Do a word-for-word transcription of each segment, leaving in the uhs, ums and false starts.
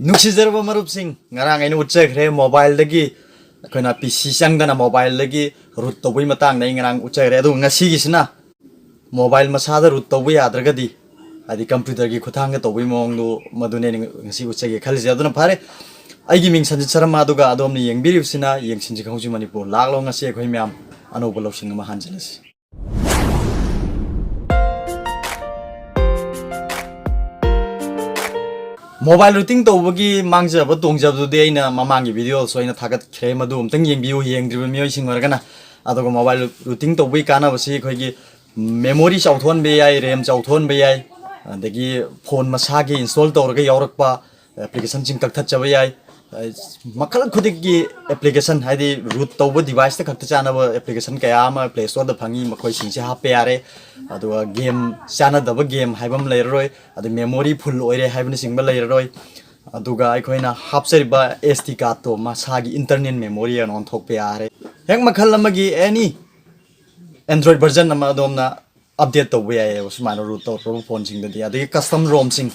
ꯅꯨꯡꯁꯤꯖꯔꯕ ꯃꯔꯨꯞꯁꯤꯡ, ꯉꯔꯥꯡ ꯑꯩꯅ ꯎꯠꯆꯈ꯭ꯔꯦ, ꯃꯣꯕꯥꯏꯜꯗꯒꯤ ꯑꯩꯈꯣꯏꯅ ꯄꯤ ꯁꯤ ꯆꯪꯗꯅ ꯃꯣꯕꯥꯏꯜꯗꯒꯤ ꯔꯨꯠ ꯇꯧꯕꯒꯤ ꯃꯇꯥꯡꯗ ꯑꯩ ꯉꯔꯥꯡ ꯎꯠꯆꯈ꯭ꯔꯦ꯫ ꯑꯗꯨꯒ ꯉꯁꯤꯒꯤꯁꯤꯅ ꯃꯣꯕꯥꯏꯜ ꯃꯁꯥꯗ ꯔꯨꯠ ꯇꯧꯕ ꯌꯥꯗ꯭ꯔꯒꯗꯤ, ꯍꯥꯏꯗꯤ ꯀꯝꯄ꯭ꯌꯨꯇꯔꯒꯤ ꯈꯨꯠꯊꯥꯡꯗ ꯇꯧꯕꯒꯤ ꯃꯑꯣꯡꯗꯣ, ꯃꯗꯨꯅꯦ ꯑꯩꯅ ꯉꯁꯤ ꯎꯠꯆꯒꯦ ꯈꯜꯂꯤꯁꯦ꯫ ꯑꯗꯨꯅ ꯐꯔꯦ, ꯑꯩꯒꯤ ꯃꯤꯡ ꯁꯟꯖꯤꯠ ꯁꯔꯃ, ꯑꯗꯨꯒ ꯑꯗꯣꯝꯅ ꯌꯦꯡꯕꯤꯔꯤꯕꯁꯤꯅ ꯌꯦꯡꯁꯤꯟꯁꯤ ꯈꯪꯍꯧꯁꯤ ꯃꯅꯤꯄꯨꯔ꯫ ꯂꯥꯛꯂꯣ, ꯉꯁꯤ ꯑꯩꯈꯣꯏ ꯃꯌꯥꯝ ꯑꯅꯧꯕ ꯂꯧꯁꯤꯡ ꯑꯃ ꯍꯥꯟꯖꯤꯜꯂꯁꯤ꯫ ꯃꯣꯕꯥꯏꯜ ꯔꯨꯇꯤꯡ ꯇꯧꯕꯒꯤ ꯃꯥꯡꯖꯕ ꯇꯣꯡꯖꯕꯗꯨꯗꯤ ꯑꯩꯅ ꯃꯃꯥꯡꯒꯤ ꯚꯤꯗꯤꯑꯣꯁꯨ ꯑꯩꯅ ꯊꯥꯒꯠꯈ꯭ꯔꯦ, ꯃꯗꯨ ꯑꯝꯇꯪ ꯌꯦꯡꯕꯤꯌꯨ, ꯌꯦꯡꯗ꯭ꯔꯤꯕ ꯃꯤꯑꯣꯏꯁꯤꯡ ꯑꯣꯏꯔꯒꯅ꯫ ꯑꯗꯨꯒ ꯃꯣꯕꯥꯏꯜ ꯔꯨꯇꯤꯡ ꯇꯧꯕꯒꯤ ꯀꯥꯟꯅꯕꯁꯤ ꯑꯩꯈꯣꯏꯒꯤ ꯃꯦꯃꯣꯔꯤ ꯆꯥꯎꯊꯣꯛꯍꯟꯕ ꯌꯥꯏ, ꯔꯦꯝ ꯆꯥꯎꯊꯣꯛꯍꯟꯕ ꯌꯥꯏ, ꯑꯗꯒꯤ ꯐꯣꯟ ꯃꯁꯥꯒꯤ ꯏꯟꯁꯇꯣꯜ ꯇꯧꯔꯒ ꯌꯥꯎꯔꯛꯄ ꯑꯦꯄ꯭ꯂꯤꯀꯦꯁꯟꯁꯤꯡ ꯀꯛꯊꯠꯆꯕ ꯌꯥꯏ꯫ ꯃꯈꯜ ꯈꯨꯗꯤꯡꯒꯤ ꯑꯦꯄ꯭ꯂꯤꯀꯦꯁꯟ, ꯍꯥꯏꯗꯤ ꯔꯨꯠ ꯇꯧꯕ ꯗꯤꯚꯥꯏꯁꯇ ꯈꯛꯇ ꯆꯥꯟꯅꯕ ꯑꯦꯄ꯭ꯂꯤꯀꯦꯁꯟ ꯀꯌꯥ ꯑꯃ ꯄ꯭ꯂꯦ ꯁ꯭ꯇꯣꯔꯗ ꯐꯪꯉꯤ, ꯃꯈꯣꯏꯁꯤꯡꯁꯦ ꯍꯥꯞꯄ ꯌꯥꯔꯦ꯫ ꯑꯗꯨꯒ ꯒꯦꯝ, ꯆꯥꯟꯅꯗꯕ ꯒꯦꯝ ꯍꯥꯏꯕ ꯑꯃ ꯂꯩꯔꯔꯣꯏ, ꯑꯗꯩ ꯃꯦꯃꯣꯔꯤ ꯐꯨꯜ ꯑꯣꯏꯔꯦ ꯍꯥꯏꯕꯅꯆꯤꯡꯕ ꯂꯩꯔꯔꯣꯏ꯫ ꯑꯗꯨꯒ ꯑꯩꯈꯣꯏꯅ ꯍꯥꯞꯆꯔꯤꯕ ꯑꯦꯁ ꯗꯤ ꯀꯥꯔꯠꯇꯣ ꯃꯁꯥꯒꯤ ꯏꯟꯇꯔꯅꯦꯜ ꯃꯦꯃꯣꯔꯤ ꯑꯣꯏꯅ ꯑꯣꯟꯊꯣꯛꯄ ꯌꯥꯔꯦ꯫ ꯍꯦꯛ ꯃꯈꯜ ꯑꯃꯒꯤ ꯑꯦꯅꯤ ꯑꯦꯟꯗ꯭ꯔꯣꯏꯗ ꯚꯔꯖꯟ ꯑꯃ ꯑꯗꯣꯝꯅ ꯑꯞꯗꯦꯠ ꯇꯧꯕ ꯌꯥꯏꯌꯦꯕ, ꯁꯨꯃꯥꯏꯅ ꯔꯨꯠ ꯇꯧꯔꯕ ꯐꯣꯟꯁꯤꯡꯗꯗꯤ꯫ ꯑꯗꯒꯤ ꯀꯁꯇꯝ ꯔꯣꯝꯁꯤꯡ,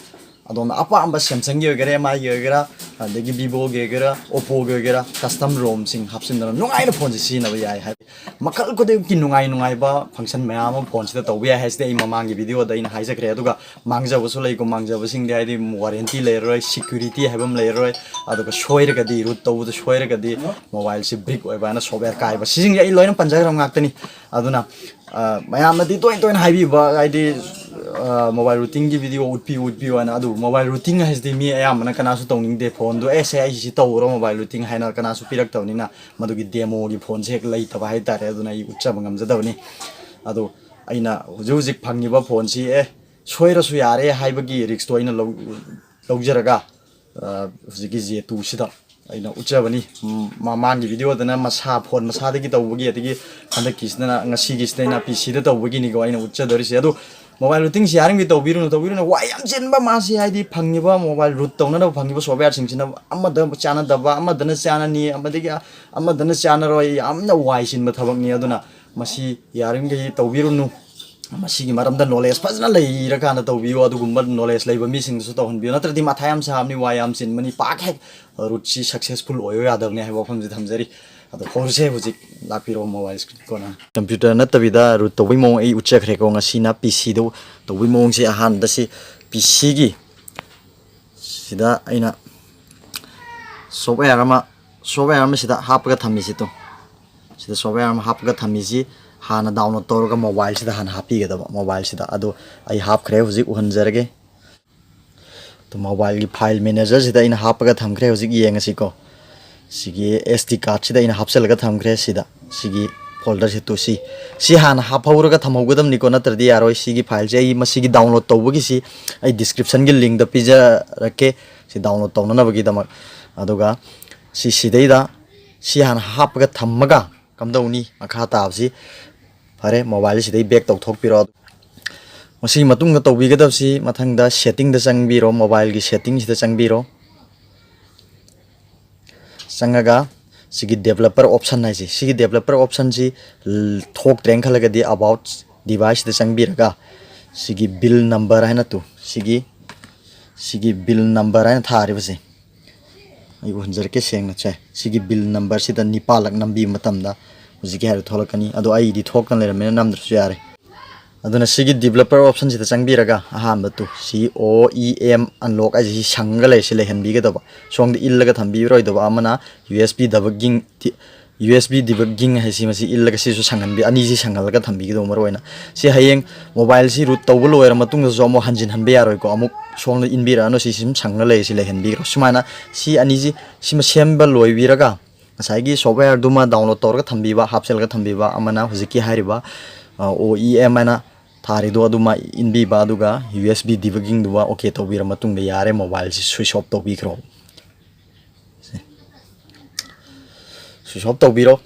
ꯑꯗꯣꯝꯅ ꯑꯄꯥꯝꯕ ꯁꯦꯝꯁꯪꯒꯤ ꯑꯣꯏꯒꯦꯔꯥ, ꯑꯦꯝ ꯑꯥꯏꯒꯤ ꯑꯣꯏꯒꯦꯔꯥ, ꯑꯗꯒꯤ ꯚꯤꯚꯣꯒꯤ ꯑꯣꯏꯒꯦꯔꯥ, ꯑꯣꯞꯄꯣꯒꯤ ꯑꯣꯏꯒꯦꯔꯥ, ꯀꯁꯇꯝ ꯔꯣꯝꯁꯤꯡ ꯍꯥꯞꯆꯤꯟꯗꯅ ꯅꯨꯡꯉꯥꯏꯅ ꯐꯣꯟꯁꯦ ꯁꯤꯖꯤꯟꯅꯕ ꯌꯥꯏ꯫ ꯍꯥꯏꯗꯤ ꯃꯈꯜ ꯈꯨꯗꯤꯡꯃꯛꯀꯤ ꯅꯨꯡꯉꯥꯏ ꯅꯨꯡꯉꯥꯏꯕ ꯐꯪꯁꯟ ꯃꯌꯥꯝ ꯑꯃ ꯐꯣꯟꯁꯤꯗ ꯇꯧꯕ ꯌꯥꯏ ꯍꯥꯏꯁꯤꯗꯤ ꯑꯩ ꯃꯃꯥꯡꯒꯤ ꯚꯤꯗꯤꯑꯣꯗ ꯑꯩꯅ ꯍꯥꯏꯖꯈ꯭ꯔꯦ꯫ ꯑꯗꯨꯒ ꯃꯥꯡꯖꯕꯁꯨ ꯂꯩꯀꯣ, ꯃꯥꯡꯖꯕꯁꯤꯡꯗꯤ ꯍꯥꯏꯗꯤ ꯋꯥꯔꯦꯟꯇꯤ ꯂꯩꯔꯔꯣꯏ, ꯁꯦꯀ꯭ꯌꯨꯔꯤꯇꯤ ꯍꯥꯏꯕ ꯑꯃ ꯂꯩꯔꯔꯣꯏ, ꯑꯗꯨꯒ ꯁꯣꯏꯔꯒꯗꯤ, ꯔꯨꯠ ꯇꯧꯕꯗ ꯁꯣꯏꯔꯒꯗꯤ ꯃꯣꯕꯥꯏꯜꯁꯤ ꯕ꯭ꯔꯤꯛ ꯑꯣꯏꯕ ꯍꯥꯏꯅ ꯁꯣꯞꯋꯦꯌꯔ ꯀꯥꯏꯕ, ꯁꯤꯁꯤꯡꯁꯦ ꯑꯩ ꯂꯣꯏꯅ ꯄꯟꯖꯈ꯭ꯔꯕ ꯉꯥꯛꯇꯅꯤ꯫ ꯑꯗꯨꯅ ꯑ, ꯃꯌꯥꯝꯅꯗꯤ ꯇꯣꯏ ꯇꯣꯏꯅ ꯍꯥꯏꯕꯤꯕ, ꯍꯥꯏꯗꯤ, ꯑ, ꯃꯣꯕꯥꯏꯜ ꯔꯨꯇꯤꯡꯒꯤ ꯚꯤꯗꯤꯑꯣ ꯎꯠꯄꯤꯌꯨ, ꯎꯠꯄꯤꯌꯨ ꯍꯥꯏꯅ꯫ ꯑꯗꯨꯕꯨ ꯃꯣꯕꯥꯏꯜ ꯔꯨꯇꯤꯡ ꯍꯥꯏꯁꯤꯗꯤ ꯃꯤ ꯑꯌꯥꯝꯕꯅ ꯀꯅꯥꯁꯨ ꯇꯧꯅꯤꯡꯗꯦ꯫ ꯐꯣꯟꯗꯣ, "ꯑꯦ, ꯁꯦ, ꯑꯩ ꯁꯤ ꯇꯧꯔꯣ ꯃꯣꯕꯥꯏꯜ ꯔꯨꯇꯤꯡ" ꯍꯥꯏꯅ ꯀꯅꯥꯁꯨ ꯄꯤꯔꯛꯇꯕꯅꯤꯅ, ꯃꯗꯨꯒꯤ ꯗꯦꯃꯣꯒꯤ ꯐꯣꯟꯁꯦ ꯍꯦꯛ ꯂꯩꯇꯕ ꯍꯥꯏꯇꯥꯔꯦ꯫ ꯑꯗꯨꯅ ꯑꯩ ꯎꯠꯆꯕ ꯉꯝꯖꯗꯕꯅꯤ꯫ ꯑꯗꯣ ꯑꯩꯅ ꯍꯧꯖꯤꯛ ꯍꯧꯖꯤꯛ ꯐꯪꯉꯤꯕ ꯐꯣꯟꯁꯤ, ꯑꯦ, ꯁꯣꯏꯔꯁꯨ ꯌꯥꯔꯦ ꯍꯥꯏꯕꯒꯤ ꯔꯤꯛꯁꯇꯣ ꯑꯩꯅ ꯂꯧ-, ꯂꯧꯖꯔꯒ, ꯑ, ꯍꯧꯖꯤꯛꯀꯤ ꯖꯦ ꯇꯨꯁꯤꯗ ꯑꯩꯅ ꯎꯠꯆꯕꯅꯤ꯫ ꯎꯝ, ꯃꯃꯥꯡꯒꯤ ꯚꯤꯗꯤꯑꯣꯗꯅ ꯃꯁꯥ, ꯐꯣꯟ ꯃꯁꯥꯗꯒꯤ ꯇꯧꯕꯒꯤ, ꯑꯗꯒꯤ ꯍꯟꯗꯛꯀꯤꯁꯤꯗꯅ, ꯉꯁꯤꯒꯤꯁꯤꯗꯅ ꯄꯤ ꯁꯤꯗ ꯇꯧꯕꯒꯤꯅꯤꯀꯣ ꯑꯩꯅ ꯎꯠꯆꯗꯣꯔꯤꯁꯦ꯫ ꯑꯗꯨ ꯃꯣꯕꯥꯏꯜ ꯔꯨꯇꯤꯡꯁꯤ ꯌꯥꯔꯤꯃꯈꯩ ꯇꯧꯕꯤꯔꯨꯅꯨ, ꯇꯧꯕꯤꯔꯨꯅꯨ꯫ ꯋꯥꯏ ꯌꯥꯝ ꯆꯤꯟꯕ ꯃꯥꯁꯤ, ꯍꯥꯏꯗꯤ ꯐꯪꯉꯤꯕ ꯃꯣꯕꯥꯏꯜ ꯔꯨꯠ ꯇꯧꯅꯅꯕ ꯐꯪꯉꯤꯕ ꯁꯣꯞꯋꯦꯌꯔꯁꯤꯡꯁꯤꯅ ꯑꯃꯗ ꯆꯥꯟꯅꯗꯕ, ꯑꯃꯗꯅ ꯆꯥꯟꯅꯅꯤ, ꯑꯃꯗꯒꯤ ꯑꯃꯗꯅ ꯆꯥꯟꯅꯔꯣꯏ, ꯌꯥꯝꯅ ꯋꯥꯏ ꯆꯤꯟꯕ ꯊꯕꯛꯅꯤ꯫ ꯑꯗꯨꯅ ꯃꯁꯤ ꯌꯥꯔꯤꯃꯈꯩ ꯇꯧꯕꯤꯔꯨꯅꯨ꯫ ꯃꯁꯤꯒꯤ ꯃꯔꯝꯗ ꯅꯣꯂꯦꯖ ꯐꯖꯅ ꯂꯩꯔꯀꯥꯟꯗ ꯇꯧꯕꯤꯌꯨ꯫ ꯑꯗꯨꯒꯨꯝꯕ ꯅꯣꯂꯦꯖ ꯂꯩꯕ ꯃꯤꯁꯤꯡꯗꯁꯨ ꯇꯧꯍꯟꯕꯤꯌꯨ, ꯅꯠꯇ꯭ꯔꯗꯤ ꯃꯊꯥ ꯌꯥꯝ ꯁꯥꯕꯅꯤ, ꯋꯥ ꯌꯥꯝ ꯆꯤꯟꯕꯅꯤ, ꯄꯥꯛ ꯍꯦꯛ ꯔꯨꯠꯁꯤ ꯁꯛꯁꯦꯁꯐꯨꯜ ꯑꯣꯏꯌꯨ ꯌꯥꯗꯕꯅꯤ ꯍꯥꯏꯕ ꯋꯥꯐꯝꯁꯤ ꯊꯝꯖꯔꯤ꯫ ꯑꯗꯣ ꯍꯧꯔꯁꯦ ꯍꯧꯖꯤꯛ꯫ ꯂꯥꯛꯄꯤꯔꯣ ꯃꯣꯕꯥꯏꯜ ꯁ꯭ꯀ꯭ꯔꯤꯟ ꯀꯣꯟꯅ꯫ ꯀꯝꯄ꯭ꯌꯨꯇꯔ ꯅꯠꯇꯕꯤꯗ ꯔꯨꯠ ꯇꯧꯕꯒꯤ ꯃꯑꯣꯡ ꯑꯩ ꯎꯠꯆꯈ꯭ꯔꯦꯀꯣ꯫ ꯉꯁꯤꯅ ꯄꯤ ꯁꯤꯗ ꯇꯧꯕꯒꯤ ꯃꯑꯣꯡꯁꯦ꯫ ꯑꯍꯥꯟꯕꯗ ꯁꯤ ꯄꯤ ꯁꯤꯒꯤ ꯁꯤꯗ ꯑꯩꯅ ꯁꯣꯞꯋꯦꯌꯥꯔ ꯑꯃ ꯁꯣꯞꯋꯦꯌꯥꯔ ꯑꯃ ꯁꯤꯗ ꯍꯥꯞꯄꯒ ꯊꯝꯃꯤꯁꯤ ꯇꯨ꯫ ꯁꯤꯗ ꯁꯣꯞꯋꯦꯌꯥꯔ ꯑꯃ ꯍꯥꯞꯄꯒ ꯊꯝꯃꯤꯁꯤ ꯍꯥꯟꯅ ꯗꯥꯎꯟꯂꯣꯗ ꯇꯧꯔꯒ ꯃꯣꯕꯥꯏꯜꯁꯤꯗ ꯍꯥꯟꯅ ꯍꯥꯞꯄꯤꯒꯗꯕ꯫ ꯃꯣꯕꯥꯏꯜꯁꯤꯗ ꯑꯗꯨ ꯑꯩ ꯍꯥꯞꯈ꯭ꯔꯦ, ꯍꯧꯖꯤꯛ ꯎꯍꯟꯖꯔꯒꯦ꯫ ꯑꯗꯨ ꯃꯣꯕꯥꯏꯜꯒꯤ ꯐꯥꯏꯜ ꯃꯦꯅꯦꯖꯔꯁꯤꯗ ꯑꯩꯅ ꯍꯥꯞꯄꯒ ꯊꯝꯈ꯭ꯔꯦ꯫ ꯍꯧꯖꯤꯛ ꯌꯦꯡꯉꯁꯤꯀꯣ꯫ ꯁꯤꯒꯤ ꯑꯦꯁ ꯗꯤ ꯀꯥꯔꯠꯁꯤꯗ ꯑꯩꯅ ꯍꯥꯞꯆꯤꯜꯂꯒ ꯊꯝꯈ꯭ꯔꯦ꯫ ꯁꯤꯗ ꯁꯤꯒꯤ ꯐꯣꯜꯗꯔꯁꯦ ꯇꯨ ꯁꯤ ꯁꯤ ꯍꯥꯟꯅ ꯍꯥꯞꯍꯧꯔꯒ ꯊꯝꯍꯧꯒꯗꯕꯅꯤꯀꯣ, ꯅꯠꯇ꯭ꯔꯗꯤ ꯌꯥꯔꯣꯏ꯫ ꯁꯤꯒꯤ ꯐꯥꯏꯜꯁꯦ ꯑꯩ ꯃꯁꯤꯒꯤ ꯗꯥꯎꯟꯂꯣꯗ ꯇꯧꯕꯒꯤꯁꯤ ꯑꯩ ꯗꯤꯁꯀ꯭ꯔꯤꯞꯁꯟꯒꯤ ꯂꯤꯡꯗ ꯄꯤꯖꯔꯛꯀꯦ, ꯁꯤ ꯗꯥꯎꯟꯂꯣꯗ ꯇꯧꯅꯅꯕꯒꯤꯗꯃꯛ꯫ ꯑꯗꯨꯒ ꯁꯤ ꯁꯤꯗꯩꯗ ꯁꯤ ꯍꯥꯟꯅ ꯍꯥꯞꯄꯒ ꯊꯝꯃꯒ ꯀꯝꯗꯧꯅꯤ ꯃꯈꯥ ꯇꯥꯕꯁꯤ? ꯐꯔꯦ, ꯃꯣꯕꯥꯏꯜꯁꯤꯗꯩ ꯕꯦꯛ ꯇꯧꯊꯣꯛꯄꯤꯔꯣ꯫ ꯃꯁꯤꯒꯤ ꯃꯇꯨꯡꯗ ꯇꯧꯕꯤꯒꯗꯕꯁꯤ ꯃꯊꯪꯗ ꯁꯦꯠꯇꯤꯡꯗ ꯆꯪꯕꯤꯔꯣ, ꯃꯣꯕꯥꯏꯜꯒꯤ ꯁꯦꯠꯇꯤꯡꯁꯤꯗ ꯆꯪꯕꯤꯔꯣ꯫ ꯆꯪꯉꯒ ꯁꯤꯒꯤ ꯗꯦꯕꯂꯞꯄꯔ ꯑꯣꯞꯁꯟ ꯍꯥꯏꯁꯦ, ꯁꯤꯒꯤ ꯗꯦꯕꯂꯞꯄꯔ ꯑꯣꯞꯁꯟꯁꯤ ꯊꯣꯛꯇ꯭ꯔꯦꯅ ꯈꯜꯂꯒꯗꯤ ꯑꯕꯥꯎꯠ ꯗꯤꯚꯥꯏꯁꯁꯤꯗ ꯆꯪꯕꯤꯔꯒ ꯁꯤꯒꯤ ꯕꯤꯜ ꯅꯝꯕꯔ ꯍꯥꯏꯅ ꯇꯨ ꯁꯤꯒꯤ ꯁꯤꯒꯤ ꯕꯤꯜ ꯅꯝꯕꯔ ꯍꯥꯏꯅ ꯊꯥꯔꯤꯕꯁꯦ ꯑꯩ ꯎꯍꯟꯖꯔꯛꯀꯦ ꯁꯦꯡꯅ꯫ ꯁꯦ, ꯁꯤꯒꯤ ꯕꯤꯜ ꯅꯝꯕꯔꯁꯤꯗ ꯅꯤꯄꯥꯜꯂꯛ ꯅꯝꯕꯤꯕ ꯃꯇꯝꯗ ꯍꯧꯖꯤꯛꯀꯤ ꯍꯥꯏꯔꯤꯕ ꯊꯣꯛꯂꯛꯀꯅꯤ꯫ ꯑꯗꯣ ꯑꯩꯗꯤ ꯊꯣꯛꯇꯅ ꯂꯩꯔꯝꯃꯦꯅ ꯅꯝꯗ꯭ꯔꯁꯨ ꯌꯥꯔꯦ꯫ ꯑꯗꯨꯅ ꯁꯤꯒꯤ ꯗꯤꯕꯂꯞꯄꯔ ꯑꯣꯞꯁꯟꯁꯤꯗ ꯆꯪꯕꯤꯔꯒ ꯑꯍꯥꯟꯕ ꯇꯨ ꯁꯤ ꯑꯣ ꯏ ꯑꯦꯝ ꯑꯟꯂꯣꯛ ꯍꯥꯏꯁꯦ ꯁꯤ ꯁꯪꯉꯒ ꯂꯩꯔꯤꯁꯦ ꯂꯩꯍꯟꯕꯤꯒꯗꯕ꯫ ꯁꯣꯝꯗ ꯏꯜꯂꯒ ꯊꯝꯕꯤꯔꯣꯏꯗꯕ꯫ ꯑꯃꯅ U S B debugging U S B debugging ꯍꯥꯏꯁꯤ ꯃꯁꯤ ꯏꯜꯂꯒ ꯁꯤꯁꯨ ꯁꯪꯍꯟꯕꯤ, ꯑꯅꯤꯁꯤ ꯁꯪꯍꯜꯂꯒ ꯊꯝꯕꯤꯒꯗꯧꯕ ꯃꯔꯨ ꯑꯣꯏꯅ꯫ ꯁꯤ ꯍꯌꯦꯡ ꯃꯣꯕꯥꯏꯜꯁꯤ ꯔꯨꯠ ꯇꯧꯕ ꯂꯣꯏꯔ ꯃꯇꯨꯡꯗꯁꯨ ꯑꯃꯨꯛ ꯍꯟꯖꯤꯟꯍꯟꯕ ꯌꯥꯔꯣꯏꯀꯣ꯫ ꯑꯃꯨꯛ ꯁꯣꯝꯗ ꯏꯟꯕꯤꯔꯛꯑꯅꯨ, ꯁꯤ ꯁꯨꯝ ꯁꯪꯉ ꯂꯩꯔꯤꯁꯤ ꯂꯩꯍꯟꯕꯤꯈ꯭ꯔꯣ꯫ ꯁꯨꯃꯥꯏꯅ ꯁꯤ ꯑꯅꯤꯁꯤ ꯁꯤꯃ ꯁꯦꯝꯕ ꯂꯣꯏꯕꯤꯔꯒ ꯉꯁꯥꯏꯒꯤ ꯁꯣꯞꯋꯦꯌꯔꯗꯨꯃ ꯗꯥꯎꯟꯂꯣꯗ ꯇꯧꯔꯒ ꯊꯝꯕꯤꯕ, ꯍꯥꯞꯆꯤꯜꯂꯒ ꯊꯝꯕꯤꯕ, ꯑꯃꯅ ꯍꯧꯖꯤꯛꯀꯤ ꯍꯥꯏꯔꯤꯕ ꯑꯣ ꯏ ꯑꯦꯝ ꯍꯥꯏꯅ ꯊꯥꯔꯤꯗꯣ ꯑꯗꯨꯃ ꯏꯟꯕꯤꯕ, ꯑꯗꯨꯒ ꯌꯨ ꯑꯦꯁ ꯕꯤ ꯗꯤꯕꯒꯤꯡꯗꯨꯃ ꯑꯣꯀꯦ ꯇꯧꯕꯤꯔ ꯃꯇꯨꯡꯗ ꯌꯥꯔꯦ, ꯃꯣꯕꯥꯏꯜꯁꯤ ꯁ꯭ꯋꯤꯆ ꯑꯣꯐ ꯇꯧꯕꯤꯈ꯭ꯔꯣ꯫ ꯁ꯭ꯋꯤꯆ ꯑꯣꯐ ꯇꯧꯕꯤꯔꯣ꯫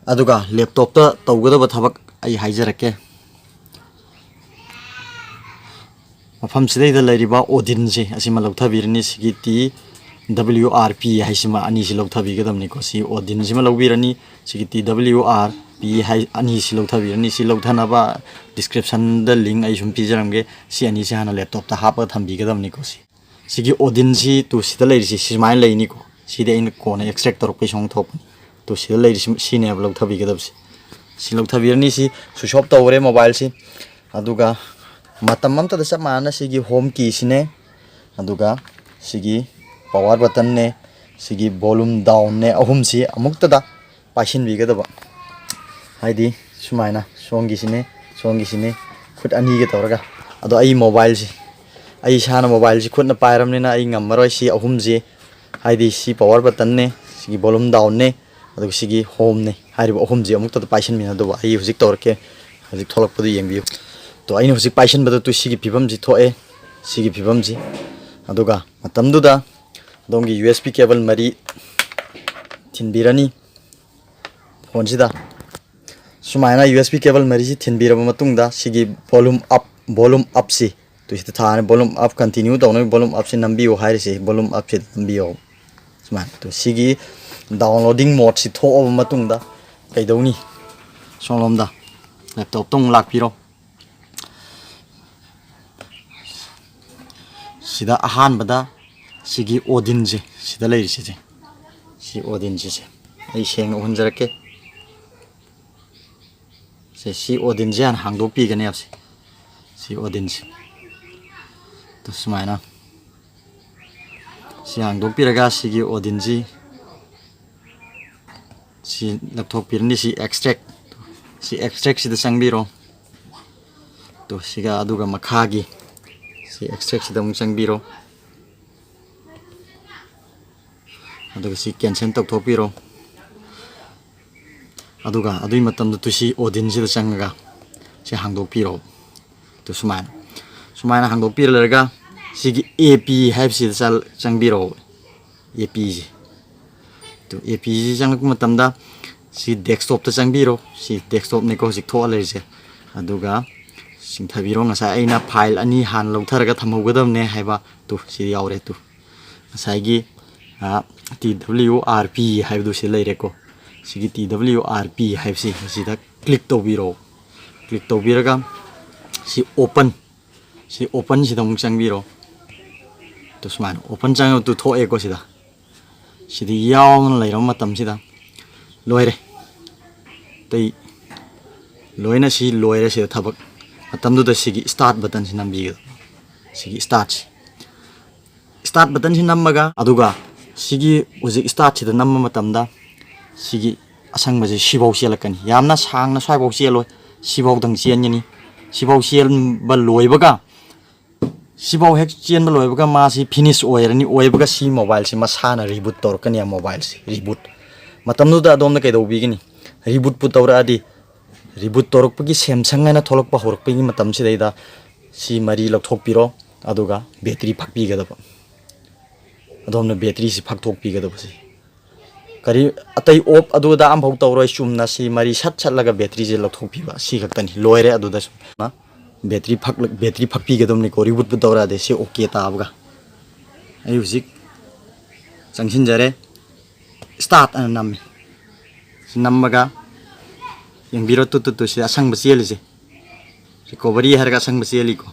ꯑꯗꯨꯒ ꯂꯦꯞꯇꯣꯞꯇ ꯇꯧꯒꯗꯕ ꯊꯕꯛ ꯑꯩ ꯍꯥꯏꯖꯔꯛꯀꯦ꯫ ꯃꯐꯝꯁꯤꯗꯩꯗ ꯂꯩꯔꯤꯕ ꯑꯣꯗꯤꯟꯁꯦ ꯑꯁꯤꯃ ꯂꯧꯊꯕꯤꯔꯅꯤ꯫ ꯁꯤꯒꯤ ꯇꯤ W R P ꯍꯥꯏꯁꯤꯃ ꯑꯅꯤꯁꯤ ꯂꯧꯊꯕꯤꯒꯗꯕꯅꯤꯀꯣ꯫ ꯁꯤ ꯑꯣꯗꯤꯟꯁꯤꯃ ꯂꯧꯕꯤꯔꯅꯤ, ꯁꯤꯒꯤ T W R P ꯍꯥꯏ ꯑꯅꯤꯁꯤ ꯂꯧꯊꯕꯤꯔꯅꯤ꯫ ꯁꯤ ꯂꯧꯊꯅꯕ descriptionꯗ link ꯑꯩ ꯁꯨꯝ ꯄꯤꯖꯔꯝꯒꯦ꯫ ꯁꯤ ꯑꯅꯤꯁꯤ ꯍꯥꯟꯅ laptopꯇ ꯍꯥꯞꯄꯒ ꯊꯝꯕꯤꯒꯗꯕꯅꯤꯀꯣ꯫ ꯁꯤ ꯁꯤꯒꯤ ꯑꯣꯗꯤꯟꯁꯤ ꯇꯨ ꯁꯤꯗ ꯂꯩꯔꯤꯁꯤ ꯁꯨꯃꯥꯏꯅ ꯂꯩꯅꯤꯀꯣ꯫ ꯁꯤꯗꯤ ꯑꯩꯅ ꯀꯣꯟꯅ extract ꯇꯧꯔꯛꯄꯩ ꯁꯣꯡ ꯊꯣꯛꯄꯅꯤ꯫ ꯇꯨ ꯁꯤꯗ ꯂꯩꯔꯤꯁꯤ ꯁꯤꯅꯦꯕ ꯂꯧꯊꯕꯤꯒꯗꯕꯁꯤ꯫ ꯁꯤ ꯂꯧꯊꯕꯤꯔꯅꯤ꯫ ꯁꯤ switch off ꯇꯧꯈ꯭ꯔꯦ mobileꯁꯤ꯫ ꯑꯗꯨꯒ ꯃꯇꯝ ꯑꯃꯇꯗ ꯆꯞ ꯃꯥꯟꯅꯅ ꯁꯤꯒꯤ home keyꯁꯤꯅꯦ, ꯑꯗꯨꯒ ꯁꯤꯒꯤ power buttonꯅꯦ, ꯁꯤꯒꯤ volume downꯅꯦ, ꯑꯍꯨꯝꯁꯤ ꯑꯃꯨꯛꯇꯗ ꯄꯥꯏꯁꯤꯟꯕꯤꯒꯗꯕ꯫ ꯍꯥꯏꯗꯤ ꯁꯨꯃꯥꯏꯅ ꯁꯣꯝꯒꯤꯁꯤꯅꯦ, ꯁꯣꯝꯒꯤꯁꯤꯅꯦ, ꯈꯨꯠ ꯑꯅꯤꯒ ꯇꯧꯔꯒ꯫ ꯑꯗꯣ ꯑꯩ mobileꯁꯤ, ꯑꯩ ꯏꯁꯥꯅ mobileꯁꯤ ꯈꯨꯠꯅ ꯄꯥꯏꯔꯕꯅꯤꯅ ꯑꯩ ꯉꯝꯃꯔꯣꯏ꯫ ꯁꯤ ꯑꯍꯨꯝꯁꯤ, ꯍꯥꯏꯗꯤ ꯁꯤ power buttonꯅꯦ, ꯁꯤꯒꯤ volume downꯅꯦ, ꯑꯗꯨꯒ ꯁꯤꯒꯤ homeꯅꯦ, ꯍꯥꯏꯔꯤꯕ ꯑꯍꯨꯝꯁꯤ ꯑꯃꯨꯛꯇꯗ ꯄꯥꯏꯁꯤꯟꯃꯤꯟꯅꯗꯧꯕ꯫ ꯑꯩ ꯍꯧꯖꯤꯛ ꯇꯧꯔꯛꯀꯦ, ꯍꯧꯖꯤꯛ ꯊꯣꯛꯂꯛꯄꯗꯨ ꯌꯦꯡꯕꯤꯌꯨ꯫ ꯇꯣ, ꯑꯩꯅ ꯍꯧꯖꯤꯛ ꯄꯥꯏꯁꯤꯟꯕꯗ ꯇꯨ ꯁꯤꯒꯤ ꯐꯤꯕꯝꯁꯤ ꯊꯣꯛꯑꯦ, ꯁꯤꯒꯤ ꯐꯤꯕꯝꯁꯤ꯫ ꯑꯗꯨꯒ ꯃꯇꯝꯗꯨꯗ ꯑꯗꯣꯝꯒꯤ U S B cable ꯃꯔꯤ ꯊꯤꯟꯕꯤꯔꯅꯤ ꯐꯣꯟꯁꯤꯗ꯫ ꯁꯨꯃꯥꯏꯅ U S B cable ꯃꯔꯤꯁꯤ ꯊꯤꯟꯕꯤꯔꯕ ꯃꯇꯨꯡꯗ ꯁꯤꯒꯤ volume up, volume upꯁꯤ, ꯇꯨ ꯁꯤꯗ ꯊꯥꯔꯅꯤ, volume up continue ꯇꯧꯅꯕ volume upꯁꯤ ꯅꯝꯕꯤꯌꯨ ꯍꯥꯏꯔꯤꯁꯤ, volume upꯁꯤꯗ ꯅꯝꯕꯤꯌꯨ꯫ ꯁꯨꯃꯥꯏꯅ꯫ ꯇꯨ ꯁꯤꯒꯤ downloading modeꯁꯤ ꯊꯣꯛꯑꯕ ꯃꯇꯨꯡꯗ ꯀꯩꯗꯧꯅꯤ? ꯁꯣꯝꯂꯣꯝꯗ laptopꯇ ꯑꯃꯨꯛ ꯂꯥꯛꯄꯤꯔꯣ꯫ ꯁꯤꯗ ꯑꯍꯥꯟꯕꯗ ꯁꯤꯒꯤ ꯑꯣꯗꯤꯟꯁꯦ, ꯁꯤꯗ ꯂꯩꯔꯤꯁꯤꯁꯦ, ꯁꯤ ꯑꯣꯗꯤꯟꯁꯤꯁꯦ ꯑꯩ ꯁꯦꯡꯅ ꯎꯍꯟꯖꯔꯛꯀꯦ꯫ ꯁꯦ, ꯁꯤ ꯑꯣꯗꯤꯟꯁꯦ ꯍꯥꯟꯅ ꯍꯥꯡꯗꯣꯛꯄꯤꯒꯅꯦꯕ꯫ ꯁꯦ, ꯁꯤ ꯑꯣꯗꯤꯟꯁꯦ꯫ ꯇꯨ ꯁꯨꯃꯥꯏꯅ ꯁꯤ ꯍꯥꯡꯗꯣꯛꯄꯤꯔꯒ ꯁꯤꯒꯤ ꯑꯣꯗꯤꯟꯁꯤ ꯁꯤ ꯂꯧꯊꯣꯛꯄꯤꯔꯅꯤ꯫ ꯁꯤ extract, ꯁꯤ extractꯁꯤꯗ ꯆꯪꯕꯤꯔꯣ꯫ ꯇꯨ ꯁꯤꯒ ꯑꯗꯨꯒ ꯃꯈꯥꯒꯤ ꯁꯤ extractꯁꯤꯗ ꯑꯃꯨꯛ ꯆꯪꯕꯤꯔꯣ꯫ ꯑꯗꯨꯒ ꯁꯤ cancel ꯇꯧꯊꯣꯛꯄꯤꯔꯣ꯫ ꯑꯗꯨꯒ ꯑꯗꯨꯒꯤ ꯃꯇꯝꯗ ꯇꯨ ꯁꯤ ꯑꯣꯗꯤꯟꯁꯤꯗ ꯆꯪꯉꯒ ꯁꯤ ꯍꯥꯡꯗꯣꯛꯄꯤꯔꯣ꯫ ꯇꯨ ꯁꯨꯃꯥꯏꯅ, ꯁꯨꯃꯥꯏꯅ ꯍꯥꯡꯗꯣꯛꯄꯤꯔ ꯂꯩꯔꯒ ꯁꯤꯒꯤ A P ꯍꯥꯏꯕꯁꯤꯗ ꯆꯪꯕꯤꯔꯣ꯫ A Pꯁꯤ꯫ ꯇꯨ A Pꯁꯤ ꯆꯪꯂꯛꯄ ꯃꯇꯝꯗ ꯁꯤ desktopꯇ ꯆꯪꯕꯤꯔꯣ꯫ ꯁꯤ desktopꯅꯤꯀꯣ ꯍꯧꯖꯤꯛ ꯊꯣꯛꯑ ꯂꯩꯔꯤꯁꯦ꯫ ꯑꯗꯨꯒ ꯆꯤꯡꯊꯕꯤꯔꯣ꯫ ꯉꯁꯥꯏ ꯑꯩꯅ file ꯑꯅꯤ ꯍꯥꯟꯅ ꯂꯧꯊꯔꯒ ꯊꯝꯍꯧꯒꯗꯕꯅꯦ ꯍꯥꯏꯕ ꯇꯨ ꯁꯤ ꯌꯥꯎꯔꯦ꯫ ꯇꯨ ꯉꯁꯥꯏꯒꯤ ꯇꯤ ꯗꯕ꯭ꯂꯤꯎ ꯑꯥꯔ ꯄꯤ ꯍꯥꯏꯕꯗꯨ ꯁꯤ ꯂꯩꯔꯦꯀꯣ꯫ ꯁꯤꯒꯤ ꯇꯤ ꯗꯕ꯭ꯂꯤꯎ ꯑꯥꯔ ꯄꯤ ꯍꯥꯏꯕꯁꯤ ꯃꯁꯤꯗ ꯀ꯭ꯂꯤꯛ ꯇꯧꯕꯤꯔꯣ꯫ ꯀ꯭ꯂꯤꯛ ꯇꯧꯕꯤꯔꯒ ꯁꯤ ꯑꯣꯄꯟ, ꯁꯤ ꯑꯣꯄꯟꯁꯤꯗ ꯑꯃꯨꯛ ꯆꯪꯕꯤꯔꯣ꯫ ꯑꯗꯨ ꯁꯨꯃꯥꯏꯅ ꯑꯣꯄꯟ ꯆꯪꯉꯒ ꯊꯣꯛꯑꯦꯀꯣ꯫ ꯁꯤꯗ, ꯁꯤꯗ ꯌꯥꯎꯅ ꯂꯩꯔꯕ ꯃꯇꯝꯁꯤꯗ ꯂꯣꯏꯔꯦ꯫ ꯑꯇꯩ ꯂꯣꯏꯅ ꯁꯤ ꯂꯣꯏꯔꯦ꯫ ꯁꯤꯗ ꯊꯕꯛ ꯃꯇꯝꯗꯨꯗ ꯁꯤꯒꯤ ꯁ꯭ꯇꯥꯔꯠ ꯕꯇꯟꯁꯤ ꯅꯝꯕꯤꯒꯗꯕ꯫ ꯁꯤꯒꯤ ꯁ꯭ꯇꯥꯔꯠꯁꯤ, ꯁ꯭ꯇꯥꯔꯠ ꯕꯇꯟꯁꯤ ꯅꯝꯃꯒ, ꯑꯗꯨꯒ ꯁꯤꯒꯤ ꯍꯧꯖꯤꯛ ꯁ꯭ꯇꯥꯔꯠꯁꯤꯗ ꯅꯝꯕ ꯃꯇꯝꯗ ꯁꯤꯒꯤ ꯑꯁꯪꯕꯁꯦ ꯁꯤꯐꯥꯎ ꯆꯦꯜꯂꯛꯀꯅꯤ꯫ ꯌꯥꯝꯅ ꯁꯥꯡꯅ ꯁ꯭ꯋꯥꯏꯐꯥꯎ ꯆꯦꯜꯂꯣꯏ, ꯁꯤꯐꯥꯎꯗꯪ ꯆꯦꯟꯒꯅꯤ꯫ ꯁꯤꯐꯥꯎ ꯆꯦꯟꯕ ꯂꯣꯏꯕꯒ, ꯁꯤꯐꯥꯎ ꯍꯦꯛ ꯆꯦꯟꯕ ꯂꯣꯏꯕꯒ ꯃꯥꯁꯤ ꯐꯤꯅꯤꯁ ꯑꯣꯏꯔꯅꯤ꯫ ꯑꯣꯏꯕꯒ ꯁꯤ ꯃꯣꯕꯥꯏꯜꯁꯤ ꯃꯁꯥꯅ ꯔꯤꯕꯨꯠ ꯇꯧꯔꯛꯀꯅꯤ꯫ ꯃꯣꯕꯥꯏꯜꯁꯤ ꯔꯤꯕꯨꯠ꯫ ꯃꯇꯝꯗꯨꯗ ꯑꯗꯣꯝꯅ ꯀꯩꯗꯧꯕꯤꯒꯅꯤ? ꯔꯤꯕꯨꯠꯄꯨ ꯇꯧꯔꯛꯑꯗꯤ, ꯔꯤꯕꯨꯠ ꯇꯧꯔꯛꯄꯒꯤ ꯁꯦꯝꯁꯪ ꯍꯥꯏꯅ ꯊꯣꯛꯂꯛꯄ ꯍꯧꯔꯛꯄꯒꯤ ꯃꯇꯝꯁꯤꯗꯩꯗ ꯁꯤ ꯃꯔꯤ ꯂꯧꯊꯣꯛꯄꯤꯔꯣ, ꯑꯗꯨꯒ ꯕꯦꯇ꯭ꯔꯤ ꯐꯛꯄꯤꯒꯗꯕ꯫ ꯑꯗꯣꯝꯅ ꯕꯦꯇ꯭ꯔꯤꯁꯤ ꯐꯛꯇꯣꯛꯄꯤꯒꯗꯕꯁꯤ꯫ ꯀꯔꯤ, ꯑꯇꯩ ꯑꯣꯞ ꯑꯗꯨ ꯑꯗꯥ ꯑꯃꯐꯥꯎ ꯇꯧꯔꯣꯏ, ꯆꯨꯝꯅ ꯁꯤ ꯃꯔꯤ ꯁꯠ ꯁꯠꯂꯒ ꯕꯦꯇ꯭ꯔꯤꯁꯦ ꯂꯧꯊꯣꯛꯄꯤꯕ, ꯁꯤ ꯈꯛꯇꯅꯤ꯫ ꯂꯣꯏꯔꯦ꯫ ꯑꯗꯨꯗ ꯁꯨꯝ ꯕꯦꯇ꯭ꯔꯤ ꯐꯛ-, ꯕꯦꯇ꯭ꯔꯤ ꯐꯛꯄꯤꯒꯗꯕꯅꯤꯀꯣ, ꯔꯤꯕꯨꯠꯄꯨ ꯇꯧꯔꯛꯑꯗꯤ꯫ ꯁꯤ ꯑꯣꯀꯦ ꯇꯥꯕꯒ ꯑꯩ ꯍꯧꯖꯤꯛ ꯆꯪꯁꯤꯟꯖꯔꯦ꯫ ꯁ꯭ꯇꯥꯔꯠ ꯑꯅ ꯅꯝꯃꯤ꯫ ꯁꯤ ꯅꯝꯃꯒ ꯌꯦꯡꯕꯤꯔꯣ, ꯇꯨ ꯇꯨ ꯇꯨ, ꯁꯤ ꯑꯁꯪꯕ ꯆꯦꯜꯂꯤꯁꯦ꯫ ꯔꯤꯀꯣꯚꯔꯤ ꯍꯥꯏꯔꯒ ꯑꯁꯪꯕ ꯆꯦꯜꯂꯤꯀꯣ꯫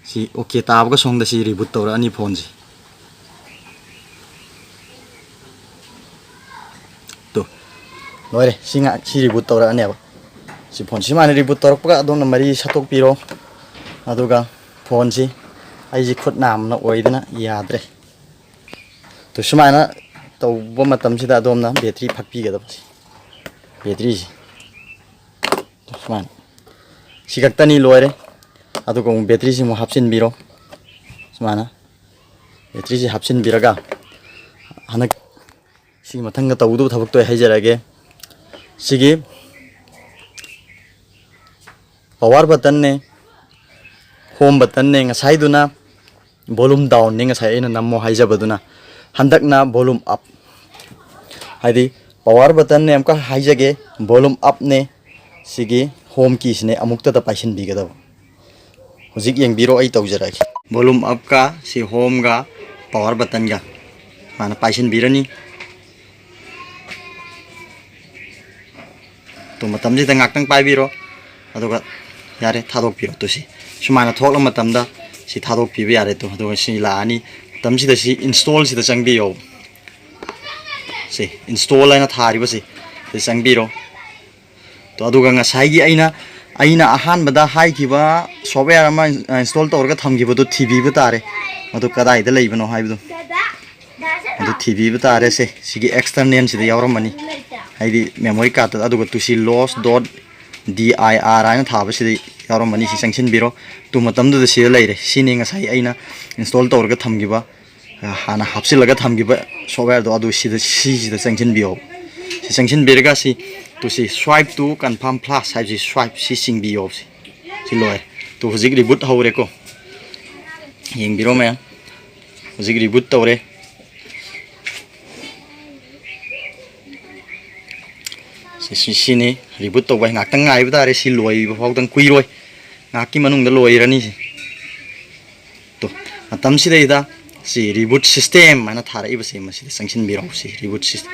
ꯁꯤ ꯑꯣꯀꯦ ꯇꯥꯕꯒ ꯁꯣꯝꯗ ꯁꯤ ꯔꯤꯕꯨꯠ ꯇꯧꯔꯛꯑꯅꯤ ꯐꯣꯟꯁꯦ꯫ ꯇꯨ, ꯂꯣꯏꯔꯦ꯫ ꯁꯤ ꯉꯥꯏꯍꯥꯛ ꯁꯤ ꯔꯤꯕꯨꯠ ꯇꯧꯔꯛꯑꯅꯦꯕ꯫ ꯁꯤ ꯐꯣꯟ ꯁꯨꯃꯥꯏꯅ ꯔꯤꯕꯨꯠ ꯇꯧꯔꯛꯄꯒ ꯑꯗꯣꯝꯅ ꯃꯔꯤ ꯁꯠꯇꯣꯛꯄꯤꯔꯣ꯫ ꯑꯗꯨꯒ ꯐꯣꯟꯁꯤ ꯑꯩꯁꯤ ꯈꯨꯠ ꯅꯥꯝꯅ ꯑꯣꯏꯗꯅ ꯌꯥꯗ꯭ꯔꯦ꯫ ꯇꯨ, ꯁꯨꯃꯥꯏꯅ ꯇꯧꯕ ꯃꯇꯝꯁꯤꯗ ꯑꯗꯣꯝꯅ ꯕꯦꯇ꯭ꯔꯤ ꯐꯛꯄꯤꯒꯗꯕ꯫ ꯕꯦꯇ꯭ꯔꯤꯁꯤ ꯁꯨꯃꯥꯏꯅ, ꯁꯤ ꯈꯛꯇꯅꯤ, ꯂꯣꯏꯔꯦ꯫ ꯑꯗꯨꯒ ꯑꯃꯨꯛ ꯕꯦꯇ꯭ꯔꯤꯁꯤ ꯑꯃꯨꯛ ꯍꯥꯞꯆꯤꯟꯕꯤꯔꯣ꯫ ꯁꯨꯃꯥꯏꯅ ꯕꯦꯇ꯭ꯔꯤꯁꯤ ꯍꯥꯞꯆꯤꯟꯕꯤꯔꯒ ꯍꯟꯗꯛ ꯁꯤꯒꯤ ꯃꯊꯪꯗ ꯇꯧꯒꯗꯕ ꯊꯕꯛꯇꯣ ꯑꯩ ꯍꯥꯏꯖꯔꯛꯑꯒꯦ꯫ ꯁꯤꯒꯤ ꯄꯋꯥꯔ ꯕꯇꯟꯅꯦ, ꯍꯣꯝ ꯕꯇꯟꯅꯦ, ꯉꯁꯥꯏꯗꯨꯅ ꯚꯣꯂꯨꯝ ꯗꯥꯎꯟꯅꯤ, ꯉꯁꯥꯏ ꯑꯩꯅ ꯅꯝꯃꯣ ꯍꯥꯏꯖꯕꯗꯨꯅ꯫ ꯍꯟꯗꯛꯅ ꯚꯣꯂꯨꯝ ꯑꯞ, ꯍꯥꯏꯗꯤ ꯄꯋꯥꯔ ꯕꯇꯟꯅꯦ, ꯑꯃꯨꯛꯀ ꯍꯥꯏꯖꯒꯦ, ꯚꯣꯂꯨꯝ ꯑꯞꯅꯦ, ꯁꯤꯒꯤ ꯍꯣꯝ ꯀꯤꯁꯤꯅꯦ, ꯑꯃꯨꯛꯇꯗ ꯄꯥꯏꯁꯤꯟꯕꯤꯒꯗꯕ꯫ ꯍꯧꯖꯤꯛ ꯌꯦꯡꯕꯤꯔꯣ, ꯑꯩ ꯇꯧꯖꯔꯛꯑꯒꯦ꯫ ꯚꯣꯂꯨꯝ ꯑꯞꯀ ꯁꯤ ꯍꯣꯝꯒ ꯄꯋꯥꯔ ꯕꯇꯟꯒ ꯍꯥꯟꯅ ꯄꯥꯏꯁꯤꯟꯕꯤꯔꯅꯤ꯫ ꯇꯨ ꯃꯇꯝꯁꯤꯗ ꯉꯥꯛꯇꯪ ꯄꯥꯏꯕꯤꯔꯣ, ꯑꯗꯨꯒ ꯌꯥꯔꯦ, ꯊꯥꯗꯣꯛꯄꯤꯔꯣ꯫ ꯇꯨ ꯁꯤ ꯁꯨꯃꯥꯏꯅ ꯊꯣꯛꯂ ꯃꯇꯝꯗ ꯁꯤ ꯊꯥꯗꯣꯛꯄꯤꯕ ꯌꯥꯔꯦ꯫ ꯇꯨ ꯑꯗꯨꯒ ꯁꯤ ꯂꯥꯛꯑꯅꯤ꯫ ꯃꯇꯝꯁꯤꯗ ꯁꯤ install ꯁꯤꯗ ꯆꯪꯕꯤꯌꯣ꯫ ꯁꯤ install ꯍꯥꯏꯅ ꯊꯥꯔꯤꯕꯁꯤ ꯁꯤꯗ ꯆꯪꯕꯤꯔꯣ꯫ ꯇꯣ, ꯑꯗꯨꯒ ꯉꯁꯥꯏꯒꯤ ꯑꯩꯅ ꯑꯩꯅ ꯑꯍꯥꯟꯕꯗ ꯍꯥꯏꯈꯤꯕ software ꯑꯃ install ꯇꯧꯔꯒ ꯊꯝꯈꯤꯕꯗꯨ ꯊꯤꯕꯤꯕ ꯇꯥꯔꯦ, ꯃꯗꯨ ꯀꯗꯥꯏꯗ ꯂꯩꯕꯅꯣ ꯍꯥꯏꯕꯗꯨ꯫ ꯑꯗꯨ ꯊꯤꯕꯤꯕ ꯇꯥꯔꯦ꯫ ꯁꯦ, ꯁꯤꯒꯤ external ꯁꯤꯗ ꯌꯥꯎꯔꯝꯃꯅꯤ, ꯍꯥꯏꯗꯤ memory card꯫ ꯑꯗꯨꯒ ꯇꯨ ꯁꯤ loss dot dir ꯍꯥꯏꯅ ꯊꯥꯕꯁꯤꯗ ꯌꯥꯎꯔꯝꯃꯅꯤ꯫ ꯁꯤ ꯆꯪꯁꯤꯟꯕꯤꯔꯣ꯫ ꯇꯨ ꯃꯇꯝꯗꯨꯗ ꯁꯤꯗ ꯂꯩꯔꯦ꯫ ꯁꯤꯅꯤ ꯉꯁꯥꯏ ꯑꯩꯅ install ꯇꯧꯔꯒ ꯊꯝꯈꯤꯕ, ꯍꯥꯟꯅ ꯍꯥꯞꯆꯤꯜꯂꯒ ꯊꯝꯈꯤꯕ software ꯗꯣ꯫ ꯑꯗꯨ ꯁꯤꯗ, ꯁꯤꯁꯤꯗ ꯆꯪꯁꯤꯟꯕꯤꯌꯣ꯫ ꯁꯤ ꯆꯪꯁꯤꯟꯕꯤꯔꯒ ꯁꯤ, ꯇꯨ ꯁꯤ swipe to confirm flash ꯍꯥꯏꯕꯁꯤ swipe ꯁꯤ ꯆꯤꯡꯕꯤꯌꯣ꯫ ꯁꯤ, ꯁꯤ ꯂꯣꯏꯔꯦ꯫ ꯇꯨ ꯍꯧꯖꯤꯛ reboot ꯍꯧꯔꯦꯀꯣ꯫ ꯌꯦꯡꯕꯤꯔꯣ ꯃꯌꯥꯝ꯫ ꯍꯧꯖꯤꯛ reboot ꯇꯧꯔꯦ꯫ ꯁꯤ, ꯁꯤ, ꯁꯤꯅꯤ reboot ꯇꯧꯕ꯫ ꯉꯥꯛꯇꯪ ꯉꯥꯏꯕ ꯇꯥꯔꯦ꯫ ꯁꯤ ꯂꯣꯏꯕ ꯐꯥꯎꯗꯪ ꯀꯨꯏꯔꯣꯏ꯫ ꯉꯥꯏꯍꯥꯛꯀꯤ ꯃꯅꯨꯡꯗ ꯂꯣꯏꯔꯅꯤ ꯁꯤ꯫ ꯇꯣ, ꯃꯇꯝꯁꯤꯗꯩꯗ ꯁꯤ reboot system ꯍꯥꯏꯅ ꯊꯥꯔꯛꯏꯕꯁꯦ ꯃꯁꯤꯗ ꯆꯪꯁꯤꯟꯕꯤꯔꯣ꯫ ꯁꯤ reboot sys-,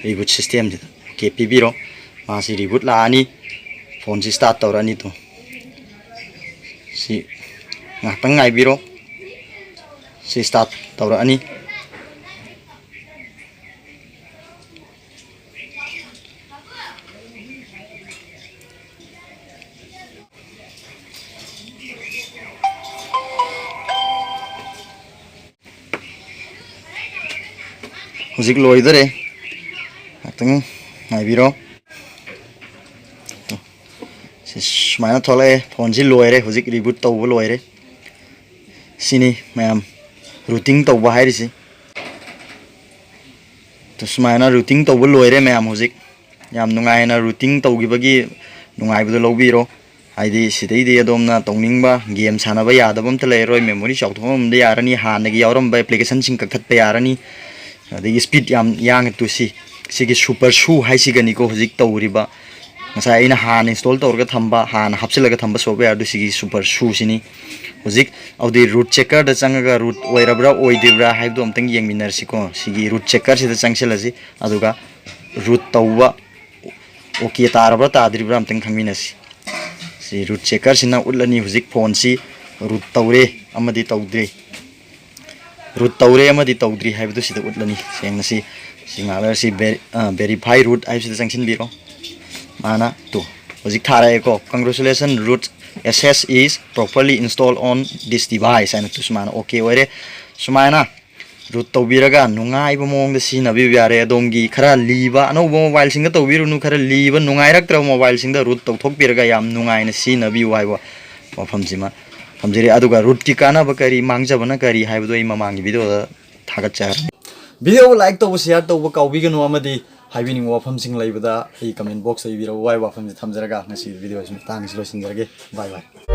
reboot system ꯁꯤꯗ okay ꯄꯤꯕꯤꯔꯣ꯫ ꯃꯥꯁꯤ reboot ꯂꯥꯛꯑꯅꯤ꯫ Phone ꯁꯤ start ꯇꯧꯔꯛꯑꯅꯤ꯫ ꯇꯣ, ꯁꯤ ꯉꯥꯏꯍꯥꯛꯇꯪ ꯉꯥꯏꯕꯤꯔꯣ꯫ ꯁꯤ start ꯇꯧꯔꯛꯑꯅꯤ꯫ ꯍꯧꯖꯤꯛ ꯂꯣꯏꯗꯣꯔꯦ, ꯉꯥꯛꯇꯪ ꯉꯥꯏꯕꯤꯔꯣ꯫ ꯁꯤ ꯁꯨꯃꯥꯏꯅ ꯊꯣꯛꯂꯛꯑꯦ꯫ Phone ꯁꯤ ꯂꯣꯏꯔꯦ, ꯍꯧꯖꯤꯛ reboot ꯇꯧꯕ ꯂꯣꯏꯔꯦ꯫ ꯁꯤꯅꯤ ꯃꯌꯥꯝ rooting ꯇꯧꯕ ꯍꯥꯏꯔꯤꯁꯤ꯫ ꯇꯨ ꯁꯨꯃꯥꯏꯅ rooting ꯇꯧꯕ ꯂꯣꯏꯔꯦ ꯃꯌꯥꯝ꯫ ꯍꯧꯖꯤꯛ ꯌꯥꯝ ꯅꯨꯡꯉꯥꯏꯅ rooting ꯇꯧꯈꯤꯕꯒꯤ ꯅꯨꯡꯉꯥꯏꯕꯗꯣ ꯂꯧꯕꯤꯔꯣ꯫ ꯍꯥꯏꯗꯤ ꯁꯤꯗꯩꯗꯤ ꯑꯗꯣꯝꯅ ꯇꯧꯅꯤꯡꯕ game ꯁꯥꯟꯅꯕ ꯌꯥꯗꯕ ꯑꯝꯇ ꯂꯩꯔꯔꯣꯏ꯫ Memory ꯆꯥꯎꯊꯣꯛꯍꯟꯕ ꯌꯥꯔꯅꯤ, ꯍꯥꯟꯅꯒꯤ ꯌꯥꯎꯔꯝꯕ application ꯁꯤꯡ ꯀꯛꯊꯠꯄ ꯌꯥꯔꯅꯤ꯫ ꯑꯗꯒꯤ speed ꯌꯥꯝ ꯌꯥꯡꯉꯦ꯫ ꯇꯨ ꯁꯤ, ꯁꯤꯒꯤ super shoe ꯍꯥꯏꯁꯤꯒꯅꯤꯀꯣ ꯍꯧꯖꯤꯛ ꯇꯧꯔꯤꯕ, ꯉꯁꯥꯏ ꯑꯩꯅ ꯍꯥꯟꯅ install ꯇꯧꯔꯒ ꯊꯝꯕ, ꯍꯥꯟꯅ ꯍꯥꯞꯆꯤꯜꯂꯒ ꯊꯝꯕ software ꯗꯨ ꯁꯤꯒꯤ super shoe ꯁꯤꯅꯤ꯫ ꯍꯧꯖꯤꯛ ꯑꯗꯨꯗꯤ ꯔꯨꯠ ꯆꯦꯀꯔꯗ ꯆꯪꯉꯒ ꯔꯨꯠ ꯑꯣꯏꯔꯕ꯭ꯔꯥ ꯑꯣꯏꯗ꯭ꯔꯤꯕ꯭ꯔꯥ ꯍꯥꯏꯕꯗꯨ ꯑꯝꯇꯪ ꯌꯦꯡꯃꯤꯟꯅꯔꯁꯤꯀꯣ꯫ ꯁꯤꯒꯤ ꯔꯨꯠ ꯆꯦꯀꯔꯁꯤꯗ ꯆꯪꯁꯤꯜꯂꯁꯤ꯫ ꯑꯗꯨꯒ ꯔꯨꯠ ꯇꯧꯕ ꯑꯣꯀꯦ ꯇꯥꯔꯕ꯭ꯔꯥ ꯇꯥꯗ꯭ꯔꯤꯕ꯭ꯔꯥ ꯑꯝꯇꯪ ꯈꯪꯃꯤꯟꯅꯁꯤ꯫ ꯁꯤ ꯔꯨꯠ ꯆꯦꯀꯔꯁꯤꯅ ꯎꯠꯂꯅꯤ ꯍꯧꯖꯤꯛ ꯐꯣꯟꯁꯤ ꯔꯨꯠ ꯇꯧꯔꯦ ꯑꯃꯗꯤ ꯇꯧꯗ꯭ꯔꯤ꯫ ꯔꯨꯠ ꯇꯧꯔꯦ ꯑꯃꯗꯤ ꯇꯧꯗ꯭ꯔꯤ ꯍꯥꯏꯕꯗꯨ ꯁꯤꯗ ꯎꯠꯂꯅꯤ꯫ ꯁꯦꯡꯅ ꯁꯤ ꯁꯤ ꯉꯥꯛꯂꯒ ꯁꯤ ꯚꯦꯔꯤꯐꯥꯏ ꯔꯨꯠ ꯍꯥꯏꯕꯁꯤꯗ ꯆꯪꯁꯤꯟꯕꯤꯔꯣ꯫ ꯃꯥꯅ ꯇꯨ ꯍꯧꯖꯤꯛ ꯊꯥꯔꯛꯑꯦꯀꯣ, "Congratulations, root S S is properly installed on this device" ꯍꯥꯏꯅ ꯇꯨ ꯁꯨꯃꯥꯏꯅ ꯑꯣꯀꯦ ꯑꯣꯏꯔꯦ꯫ ꯁꯨꯃꯥꯏꯅ ꯔꯨꯠ ꯇꯧꯕꯤꯔꯒ ꯅꯨꯡꯉꯥꯏꯕ ꯃꯑꯣꯡꯗ ꯁꯤꯖꯤꯟꯅꯕꯤꯕ ꯌꯥꯔꯦ꯫ ꯑꯗꯣꯝꯒꯤ ꯈꯔ ꯂꯤꯕ ꯑꯅꯧꯕ ꯃꯣꯕꯥꯏꯜꯁꯤꯡꯗ ꯇꯧꯕꯤꯔꯨꯅꯨ, ꯈꯔ ꯂꯤꯕ ꯅꯨꯡꯉꯥꯏꯔꯛꯇ꯭ꯔꯕ ꯃꯣꯕꯥꯏꯜꯁꯤꯡꯗ ꯔꯨꯠ ꯇꯧꯊꯣꯛꯄꯤꯔꯒ ꯌꯥꯝ ꯅꯨꯡꯉꯥꯏꯅ ꯁꯤꯖꯤꯟꯅꯕꯤꯌꯨ ꯍꯥꯏꯕ ꯋꯥꯐꯝꯁꯤꯃ ꯊꯝꯖꯔꯤ꯫ ꯑꯗꯨꯒ ꯔꯨꯠꯀꯤ ꯀꯥꯟꯅꯕ ꯀꯔꯤ, ꯃꯥꯡꯖꯕꯅ ꯀꯔꯤ ꯍꯥꯏꯕꯗꯨ ꯑꯩ ꯃꯃꯥꯡꯒꯤ ꯚꯤꯗꯤꯑꯣꯗ ꯊꯥꯒꯠꯆꯔꯦ꯫ ꯚꯤꯗꯤꯑꯣ ꯂꯥꯏꯛ ꯇꯧꯕ, ꯁꯤꯌꯥꯔ ꯇꯧꯕ ꯀꯥꯎꯕꯤꯒꯅꯨ, ꯑꯃꯗꯤ ꯍꯥꯏꯕꯤꯅꯤꯡꯕ ꯋꯥꯐꯝꯁꯤꯡ ꯂꯩꯕꯗ ꯑꯩ ꯀꯃꯦꯟ ꯕꯣꯛꯁꯇ ꯏꯕꯤꯔꯛꯎ꯫ ꯋꯥꯍꯩ ꯋꯥꯐꯝꯁꯤ ꯊꯝꯖꯔꯒ ꯉꯁꯤꯒꯤ ꯚꯤꯗꯤꯑꯣ ꯑꯁꯤ ꯃꯇꯥꯡ ꯑꯁꯤꯗ ꯂꯣꯏꯁꯤꯟꯖꯔꯒꯦ꯫ ꯕꯥꯏ ꯕꯥꯏ꯫